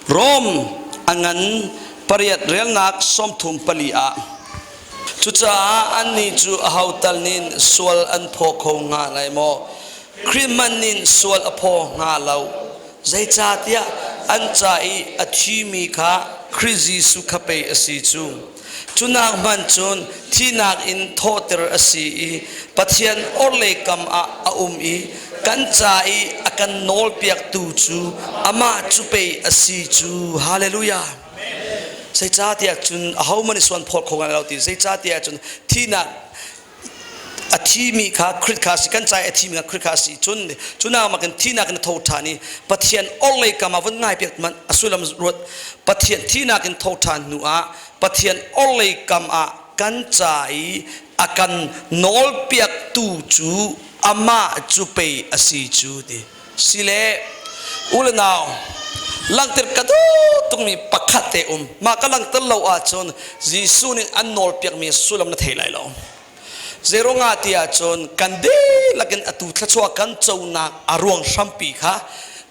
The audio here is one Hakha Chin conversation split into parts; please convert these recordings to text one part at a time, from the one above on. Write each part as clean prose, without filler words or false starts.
Rom a ngan pariat relnak 34 ah Cucaah annih cu aho tal nih sual an phaw kho hnga lai maw? Khrih hmanh nih sual a phaw hnga lo. Zeicahtiah an ca i a thimi kha Khrih Jesuh kha pei a si cu. Cu nak hmanh cun thihnak in thawhter a si i Pathian orhlei kam ah a um i kan ca i a kan nawlpiaktu cu amah cu pei a si cu. Hallelujah! Zeicahtiah cun ahohmanh nih suan phawt kho ngai lo ti zeicahtiah cun thihnak a thimi kha Khrih kha si kan ca i a thimi kha Khrih kha si cun cu nak makin thihnak in a tho ṭhan i Pathian orhlei kam ah vun ngai piak hmanh a sullam ruat Pathian thihnak in tho ṭhan hnu ah Pathian orhlei kam ah kan ca i a kan nawlpiaktu cu amah cu pei a si cu ti si le u le nau langhter ka duh tukmi pakhat te um mah ka langhter lo ahcun Jesuh nih an nawlpiakmi sullam na thei lai lo zeiruangah ti ahcun kan dihlak in atu thluachuah kan conak a ruang hrampi kha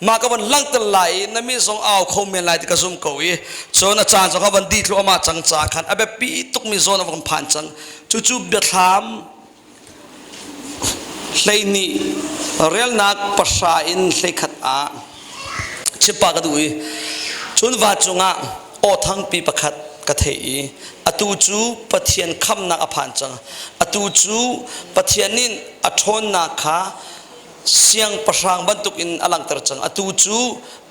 mah ka van langhter lai i na mi zong au kho men lai ti ka zum ko i cun a caan zong a van dih thluahmah cang ca khan a biapi tukmi zawn a van phan cang cucu biathlam 12 relnak pahra in 11 ah chimpa ka duh i cun va cungah aw thangpi pakhat ka theih i atu cu Pathian khamnak a phan cang atu cu Pathian nih a ṭhawnnak kha siangpahrang bantukin a langhter cang atu cu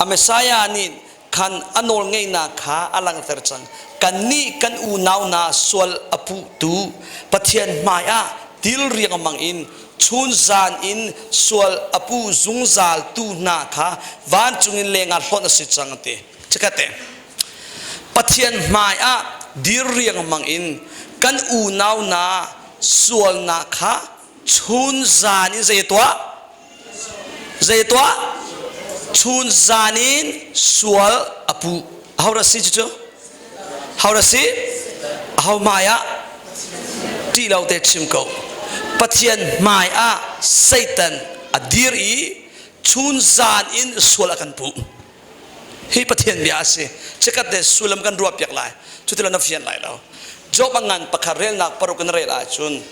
a Messiah nih khan a nawlngeihnak kha a langhter cang. Kannih kan unau hna sual a puhtu Pathian hmaiah til riangmang in chun zan in sual a puh zungzaltu hna kha vancung in lengah hlonh a si cang a ti. Chikkhatte. Pathian hmaiah dir riangmang in kan unau hna sualnak kha chun zan in zei tuah? Zei tuah? Chun zan in sual a puh. Aho dah si cucu? Ho dah si? Aho hmai ah? Ṭih lo te chim ko. Pathian hmai ah Satan a dir i chun zan in sual a kan puh. Hi Pathian bia a si. Chikat te sullam kan ruah piak lai. Cuti na fian lai lo. Job a ngan pakhat relnak paruk in rel ahcun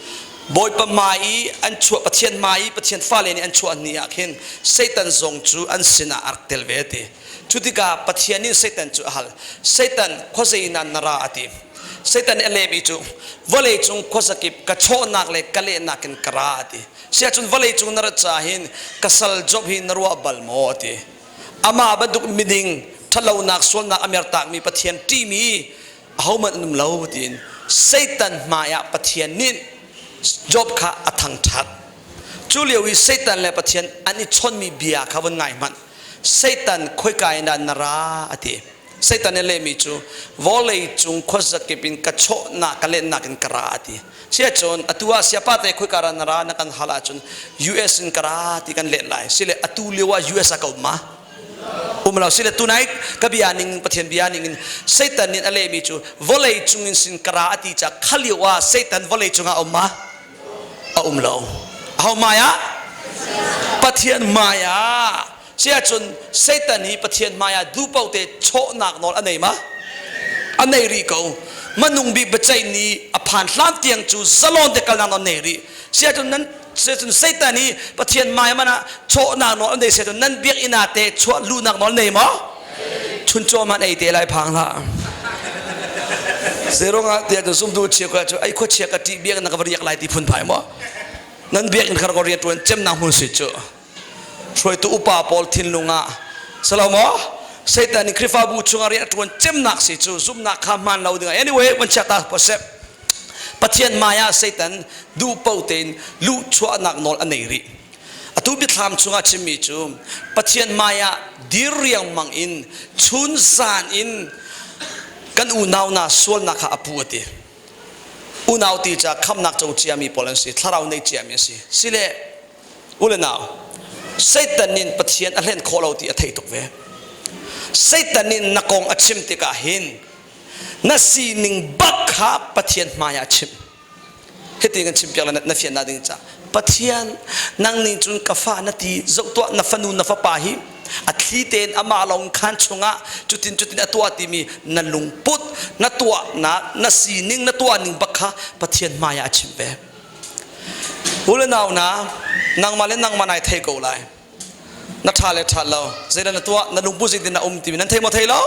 Bawipa hmai i an chuah Pathian hmai i Pathian fale nih an chuah ni ah khin Satan zong cu an sinah a rak tel ve ti. Cu tikah Pathian nih Satan cu a hal. Satan khuazei in na ra a ti. Satan nih a lehmi cu vawlei cung khuazakip ka chawhnak le ka lehnak in ka ra a ti. Siahcun vawlei cung na rat caah hin ka sal Job hi na ruah bal maw a ti. Amah bantuk miding ṭhatlonak sualnak a mertakmi Pathian ṭihmi ahohmanh an um lo tiin Satan hmaiah Pathian nih Job kha a thangṭhat. Cu lio i Satan le Pathian an i chawnhmi bia kha vun ngai hmanh. Satan khoika in dah na ra a ti. Satan nih lehmi cu vawlei cung khuazakip in ka chawhnak ka lennak in ka ra a ti. Siahcun atu ah siapa te khoika ra na ra na kan hal ahcun US in ka ra ti kan let lai. Sile atu lio ah US ah ka um ma? Um lo. Sile tunai ka bia ning Pathian bia ning in Satan nih a lehmi cu vawlei cung in sin ka ra a ti ca kha lio ah Satan vawlei cung ah a um ma? A um lo. Aho hmai ah? Pathian hmai ah. Siahcun Satan hi Pathian hmaiah duhpaoh te chawhnak nawl a nei ma? A nei rih ko. Manung bik biaceih ni a phan hlan tiang cu zalon te kalnak nawl nei rih. Siahcun nan siahcun Satan hi Pathian hmai man ah chawhnak nawl a nei siahcun nan biakinn ah te chuah luhnak nawl nei maw? Chuncaw man ei te lai phang hlah. Zeirong tiah cun zumtu chia ko cu ai khuachia ka ṭih biakinn ka va riak lai ti phun phai maw? Nan biakinn khar ko rian ṭuan cemnak hmun si cu. Hruaitu upa pawl thinlung ah salo maw Satan nih Khrihfabu chungah rian a ṭuan cemnak si cu zumhnak kha hmaan lo dingah anyway van chiah ta seh Pathian hmai ah Satan duh paoh tein luhchuahnak nawl a nei rih atu biathlam chungah chimmi cu Pathian hmai ah dir riangmang in chun zan in kan unau hna sualnak kha a pu a ti unau ti ca khamnak co ciami pawl an si thlarau nei ciami an si sile U le nau, Satan nih Pathian a hlen khawh lo ti a thei tuk ve. Satan nih na kong a chim tikah hin na sining bak kha Pathian hmai ah chim. Hiti kan chimpiak le na fiannak ding ca. Pathian, nang nih cun ka fa na ti, zoh tuah na fanu na fapa hi. A thli tein amah lawng khan chungah cutin cutin a tuah timi na lungput, na tuahnak, na sining, na tuahning bak kha Pathian hmai ah a chim ve. U le nau na, nangmah le nangmah nai thei ko lai. Na ṭha le ṭha lo, zeidah na tuah, na lungput zeitin na um timi nan thei maw thei lo?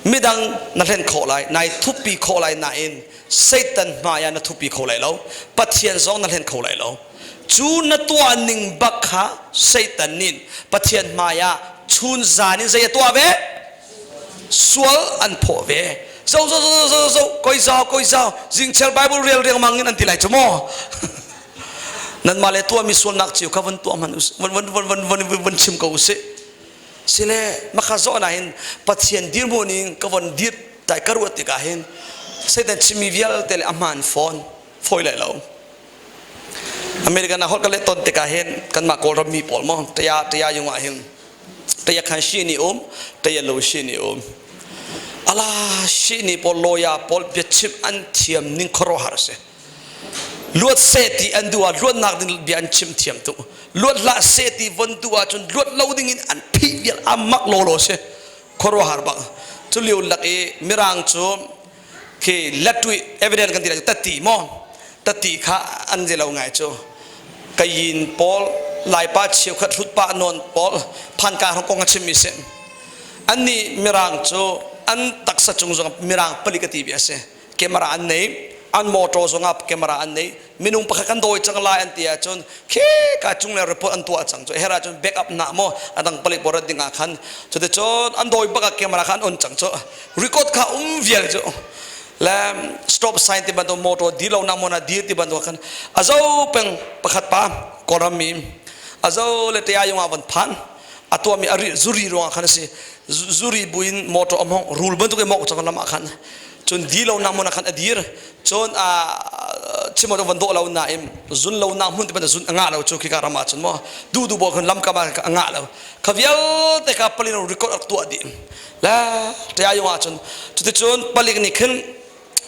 Midang na hlen khawh lai, nai thuppi khawh lai nain Satan hmai ah na thupi kho lai lo. Pathian zong na hlen kho lai lo. Cu na tuah ning bak kha Satan nih Pathian hmai ah chun zan in zei a tuah ve? Sual an phawh ve. Zo zo zo zo zo koi zau koi zau zingchel Bible rel riangmang in an ti lai cu maw? Nanmah le tuahmi sualnak cio kha von tuah hmanh von von von von von von chim ko usih. Sile makha zawh na hin Pathian dirhmun in ka von dir tai ka ruat tikah hin Satan chimmi vialte le a hmaan fawn fawi lai lo. American ah holh ka leh ton tikah hin kanmah Kawlram mi pawl maw taya taya yung ah hin taya khan shi ni um taya lo shi ni um ala shi ni pawl lawyer pawl biachim an thiam ning khuaruahhar a si. Luat seh ti an duh ah luatnak ding bia an chim thiam tuk. Luat hlah seh ti von duh ahcun luat lo ding in an phih vial a mak lawlaw si. Khuaruahhar bak. Cu lio lak i Mirang cu khi latui evidence kan ti lai tatti maw tatti kha an je lo ngai cu. Kayin pawl Laipa cheukhat hrutpa nawn pawl phanka hong kong a chimmi si. Annih Mirang cu an taksa cung zong Mirang palik a ti bi a si. Camera an nei an motor zongah camera an nei minung pakhat kan dawi cang lai an ti ahcun khi ka cung le report an tuah cang cu her ahcun backup na maw adang palik borat ding ah khan cuticun an dawi bak ah camera kha an on cang cu record kha um vial cu le stop sign ti bantuk motor dir lo na mona dir ti bantuk khan azo peng pakhat pa kawlram mi azo le te ayung ah van phan a tuahmi a zuri ruangah khan a si zuri buin motor a mong rul bantuk in mong cang lam ah khan cun di lo nak hmun ah khan a dir cun a chimo van dawh lo nain zun lo nak hmun ti ban zun a ngah lo cu khika ram ah cun maw du du bo khan lam kam ah a ngah lo kha vialte kha palin record ak tuah dih la ṭaya yung ah cun cuticun palik nih khin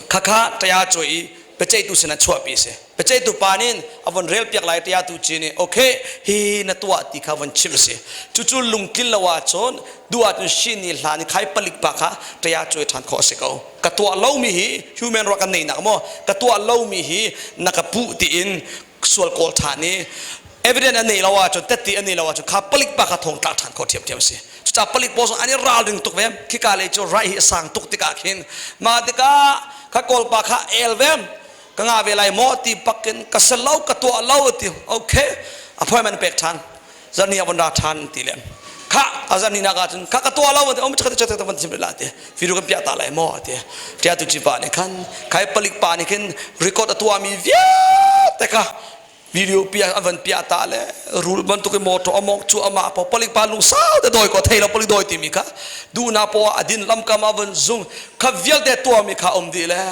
khakha ṭaya cuai i biaceihtu sinah chuahpi a si biaceihtu pa nih a von relpiak lai tiah tu ci nih okay hi na tuah ti kha von chimh a si cucu lungtlin lo ahcun duh ahcun shi ni hlan i khai palik pa kha ṭaya cuai ṭhan khawh a si ko ka tuah lomi hi human ruak kan neihnak maw ka tuah lomi hi na ka puh tiin sual kawl ṭhan i evidence an nei lo ahcun tette an nei lo ahcun kha palik pa kha thong tlak ṭhan khawh ṭhiamṭhiam a si cucaah palik pawl zong an i ralring tuk ve khika lei cu right hi a sang tuk tikah khin mah tikah kha kawl pa kha el ve ka nga ve lai maw ti pakin ka sel lo ka tuah lo ti okay appointment pek ṭhan zarni a von ra ṭhan ti le kha a zarni nak ah cun kha ka tuah lo ti om chakhat chakhat van chim la ti video kan piah ta lai maw ti tia tu chi pa nih khan khai palik pa nih khin record a tuah mi vialte kha video pia a van piah ta le rul bantuk in motor amok cu ama po palik pa lung sau te doi ko thei lo palik doi timi kha du na po adin lamkam a van zung kha vialte tuah mi kha um di le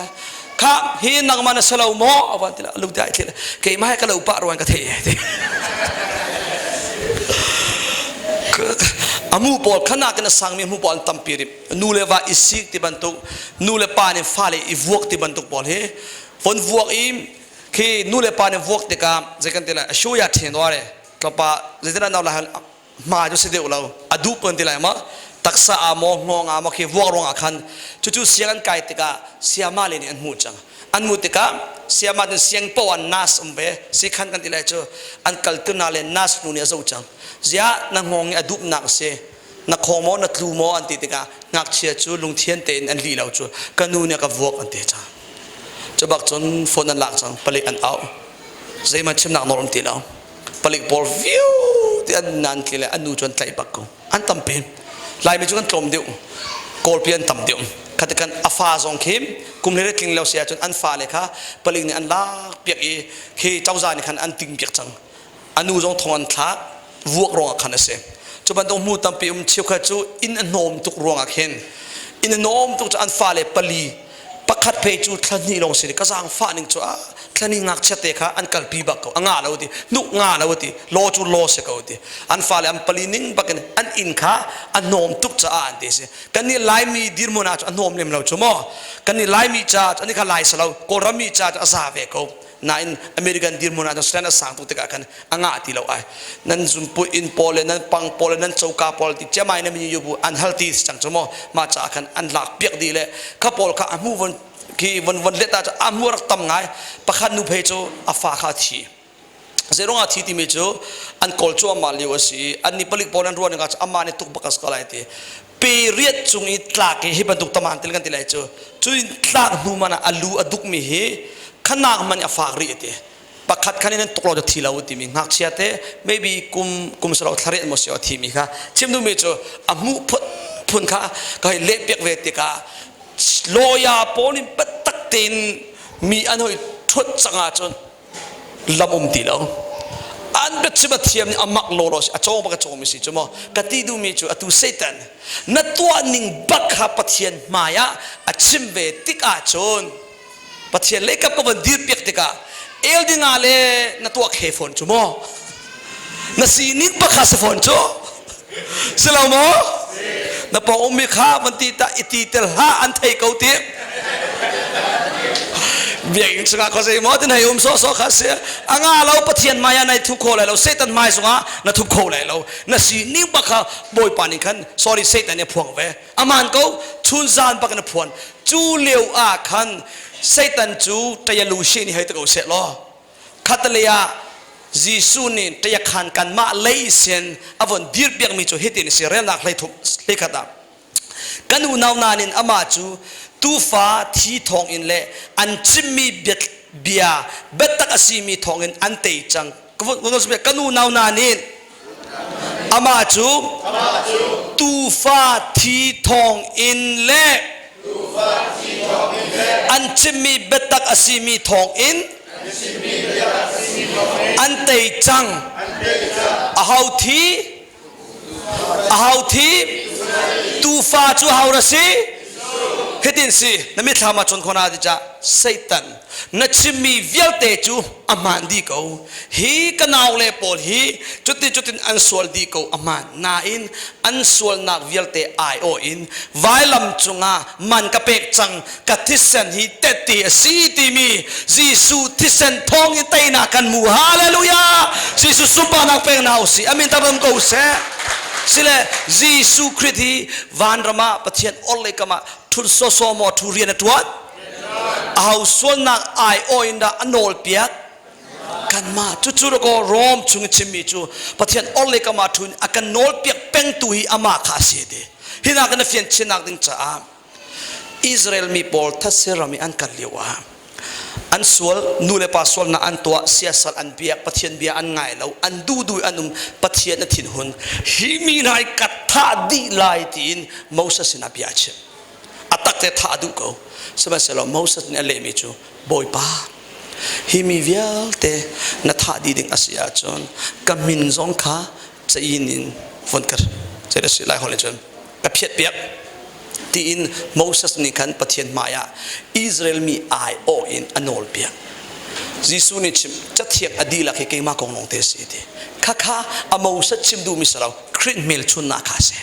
kha hi nangmah na si lo maw avan ti lung te ai thil keimah he ka lo pah ruan ka thei ti amu pawl khana kan sangmi mu pawl tampi rim nu le va i sik ti bantuk nu le pa nih fale i vuak ti bantuk pawl hi von vuak i khi nu le pa nih vuak tikah zei kan ti lai a shu ya then ware tlawpa zeitin nau la hma cu si deuh lo a duh pon ti lai ma taksa a maw hngawng a maw khi vuak ruang ah khan cucu siang an kai tikah siama le nih an hmuh cang an hmuh tikah siama cun siang po an nas um ve si khan kan ti lai cu an kal tu na le nas nu nih a zo cang zia na hngawng i a dupnak si na khong maw na tlu maw an ti tikah ngakchia cu lungthian tein an lih lo cu ka nu nih a ka vuak an ti cang cu bak cun phone an lak cang palik an au zeihmanh chimnak nawl um ti lo palik pawl viu ti an nan tli le an nu cu an tlaih bak ko an tampi laimi cu kan tlawm deuh kawlpi an tam deuh khati kan a fa zong khi kum le tling lo si ahcun an fa le kha palik nih an lak piak i khi cozah nih khan an ting piak cang a nu zong thong an thlak vuak ruangah khan a si cu bantuk hmu tampi um cheukhat cu inn a hnawm tuk ruangah khin inn a hnawm tuk cu an fale pali pakhat phei cu thla hnih lawng si ka zaangfah ning cu ah thla hnih ngakchia te kha an kalpi bak ko a nga lo ti hnuk nga lo ti law cu law si ko ti an fale an pali ning bakin an inn kha a hnawm tuk caah an ti si kan nih laimi dirhmun ah cu a hnawm lem lo cu maw kan nih laimi ca cu ani kha lai si lo kawlram mi ca cu a za ve ko. Nain American dirhmun ah cun a sang tuk tikah khan a ngah ti lo ai. Nan zunput inn pawl le nan pang pawl le nan coka pawl ti ciamai na mi bu an hal ti cang cu maw mah caah khan an lak piak dih le kha pawl kha a hmu von khi von von let ah a hmu rak tam ngai. Pakhat nu phei cu a fa kha a thi. Zeirong ah thi timi cu an kawl cuahmah lio a si i an nih palik pawl an ruah ning ah amah nih tuk bak a si ko lai ti. Pe riat cung i tlak i hi bantuk taman til kan ti lai cu cu in tlak hnu man ah a lu a dukmi hi khanak man a fak rih ti. Pakhat khan in an tuk lo cu thi lo timi ngakchia te maybe kum kum saro thlariat maw si a thimi kha chim duhmi cu a hmuh phun phun kha ka hei leh piak ve tikah lawyer pawl in biatak tein mi an hoi ṭhuat cang ahcun lam um ti lo an biachim a thiam nih a mak lawlaw si a cawng bak a cawngmi si cu maw ka ti duhmi cu atu Satan na tuah ning bak kha Pathian hmai ah a chim ve tik ahcun Pathian lei kap ka von dir piak tikah el dingah le na tuah khe fawn cu maw na sining bak kha si fawn cu si lo maw na pawng ummi kha van ti ta i ti tel hlah an thei ko ti biakinn chungah khuazei maw tin hei um sawhsawh kha si a nga lo pathian hmai ah nai thup kho lai lo satan hmai zongah na thup kho lai lo na sining bak kha bawipa nih khan sorry satan nih a phuang ve aman ko chun zan bak in a phuan cu lio ah khan satan cu ṭayalu she nih hei ti ko seh law Khatalei ah Jesuh nih ṭayakhan kanmah lei sin a von dirpiakmi cu hitin a si relnak hleikhat ah kan unau hna nih amah cu tuufa thi thawngin le an chimmi bia biatak a simi thawngin an tei cang kan unau hna nih amah cu tuufa thi thawngin le an chimmi biatak a simi thawngin an tei cang. Aho thi? Aho thi? Tuufa cu aho ra si? Hitin si na mitthlam ah cun khona ti ca Satan na chimmi vialte cu a hmaan dih ko. Hi ka naule pawl hi cutin cutin an sual dih ko a hmaan. Nain an sualnak vialte aiawh in vailam cungah man ka pek cang ka thisen hi tette a si timi Jesuh thisen thawng in teinak kan hmu. Hallelujah! Jesuh sunparnak pek hna usih. Amin tabam ko seh. Sile Jesuh Khrih hi vanram ah Pathian orhlei kam ah ṭhut sawsawh maw ṭhu rian a ṭuan? Aho sualnak aiawh in dah a nawlpiak? Kanmah cucu dakaw Rom chung i chimmi cu Pathian orhlei kam ah ṭhu in a kan nawlpiak pengtu hi amah kha a si ti. Hi hna kan i fian chinnak ding caah Israel mi pawl thetse ram i an kal lio ah an sual nu le pa sualnak an tuah siasal an biak Pathian bia an ngai lo an duhduh an um Pathian a thinhun hi mi hna hi ka thah dih lai tiin Moses sinah bia a chim a tak te thah a duh ko sihmanhsehlaw Moses nih a lehmi cu Bawipa hi mi vialte na thah dih ding a si ahcun ka min zong kha cain in von ka zei si lai holh in cun ka phiat piak tiin Moses nih khan Pathian hmaiah Israel mi aiawh in a nawl piak. Jesuh nih chim cathiang a dihlak hi keimah kong lawng te si ti. Khakha a Moses chim duhmi si lo Khrih hmelchunnak kha a si.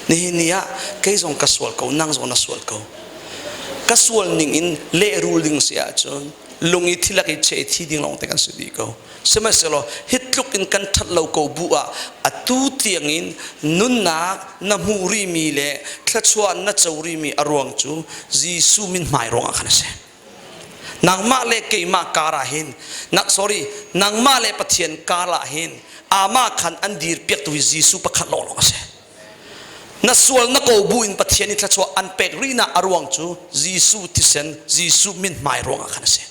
Nihin ni ah kei zong ka sual ko nang zong na sual ko. Ka sual ning in lehrul ding si ahcun lung i thilak i che i thi ding lawng te kan si dih ko. Sihmanhsehlaw hi tluk in kan ṭhat lo ko bu ah atu tiangin nunnak na hmuh rihmi le thluachuah na co rihmi a ruang cu Jesuh min hmai ruangah khan a si. Nangmah le keimah kar ah hin, na, sorry, nangmah le Pathian kar ah hin amah khan an dirpiaktu hi Jesuh pakhat lawnglawng a si. Na sual na ko bu in Pathian i thluachuah an pek rihnak a ruang cu Jesuh thisen, Jesuh min hmai ruangah khan a si.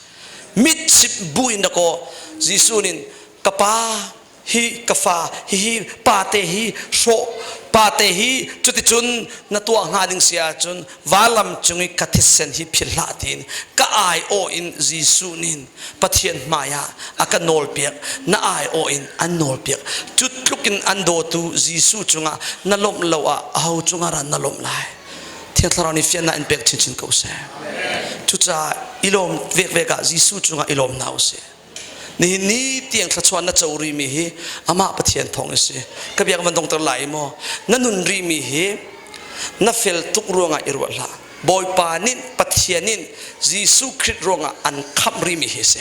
Mitchip bu in dakaw Jesuh nih ka pa hi ka fa hihi pate hi hrawh pate hi cuticun na tuah hnga ding si ahcun valam cung i ka thisen hi philh hlah tiin ka aiawh in Jesuh nih Pathian hmaiah a ka nawlpiak na aiawh in an nawlpiak cu tluk in an dawtu Jesuh cungah na lawmh lo ah aho cungah dah na lawmh lai Thiang Thlarau nih fiannak in pek chinchin ko seh cucaah i lawm vekvek ah Jesuh cungah i lawm hna usih nihin ni tiang thluachuah na co rihmi hi amah Pathian thawng a si ka biak van dongter lai maw na nun rihmi hi na fel tuk ruangah i ruah hlah Bawipa nih Pathian. Pathian in Jesuh Khrih ruangah an khamh rimi hi a si.